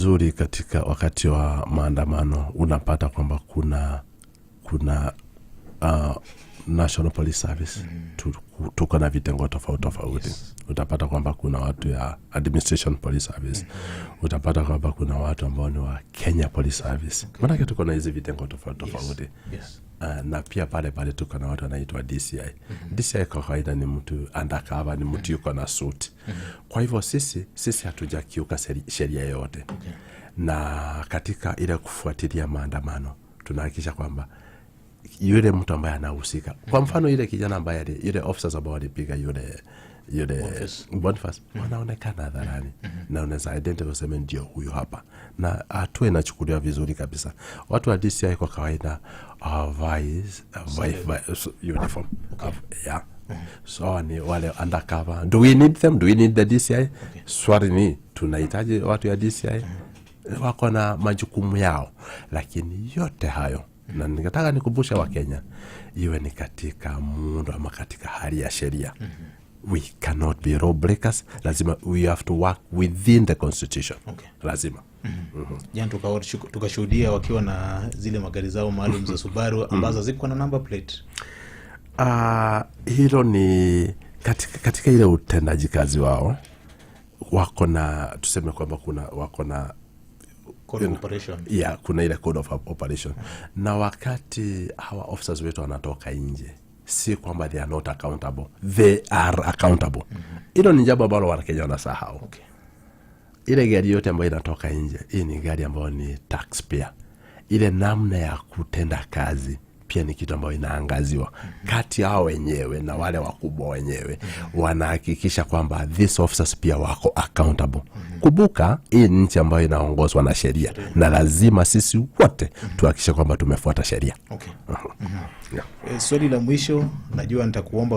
Zuri, katika wakati wa maandamano unapata kwamba kuna National Police Service, tuko na vitengo tofauti tofauti. Utapata kwamba kuna watu ya Administration Police Service, utapata kwamba kuna watu ambao ni wa Kenya Police Service, maanake tuko na hizi vitengo tofauti tofauti. Na pia pale pale tuko na watu wanaitwa DCI. DCI kwa kawaida ni mtu undercover, ni mtu yuko na suit. Kwa hivyo sisi hatujakiuka sheria yoyote. Na katika ile kufuatilia maandamano tunahakikisha kwamba yule mtu ambaye anahusika, kwa mfano yule kijana ambaye yule officers ambao walipiga yule Boniface. Boniface, wanaonekana hadharani na unaweza identify useme ndio huyu hapa, na hatua inachukuliwa vizuri kabisa. Watu wa DCI kwa kawaida hawavai uniform, yeah. So ni wale undercover. Do we need them? Do we need the DCI? Swali ni, tunahitaji watu ya DCI? Wako na majukumu yao, lakini yote hayo, na ningetaka nikumbushe Wakenya, iwe ni katika muundo ama katika hali ya sheria. We cannot be law breakers. Lazima, we have to work within the constitution. Lazima. Jana tukashuhudia wakiwa na zile magari zao maalum za Subaru ambazo hazikuwa na number plate. Hilo ni katika ile utendaji kazi wao, wako na, tuseme kwamba kuna, wako na Code of operation. Yeah, kuna ile code of operation, na wakati hawa officers wetu wanatoka nje, si kwamba they are not accountable, they are accountable. Hilo ni jambo ambalo Wakenya wanasahau. Ile gari yote ambayo inatoka nje, hii ni gari ambayo ni taxpayer. Ile namna ya kutenda kazi pia ni kitu ambayo inaangaziwa kati yao wenyewe na wale wakubwa wenyewe wanahakikisha kwamba these officers pia wako accountable. Kumbuka hii ni nchi ambayo inaongozwa na sheria na lazima sisi wote tuhakikishe kwamba tumefuata sheria. Okay. Yeah. Swali la mwisho, najua nitakuomba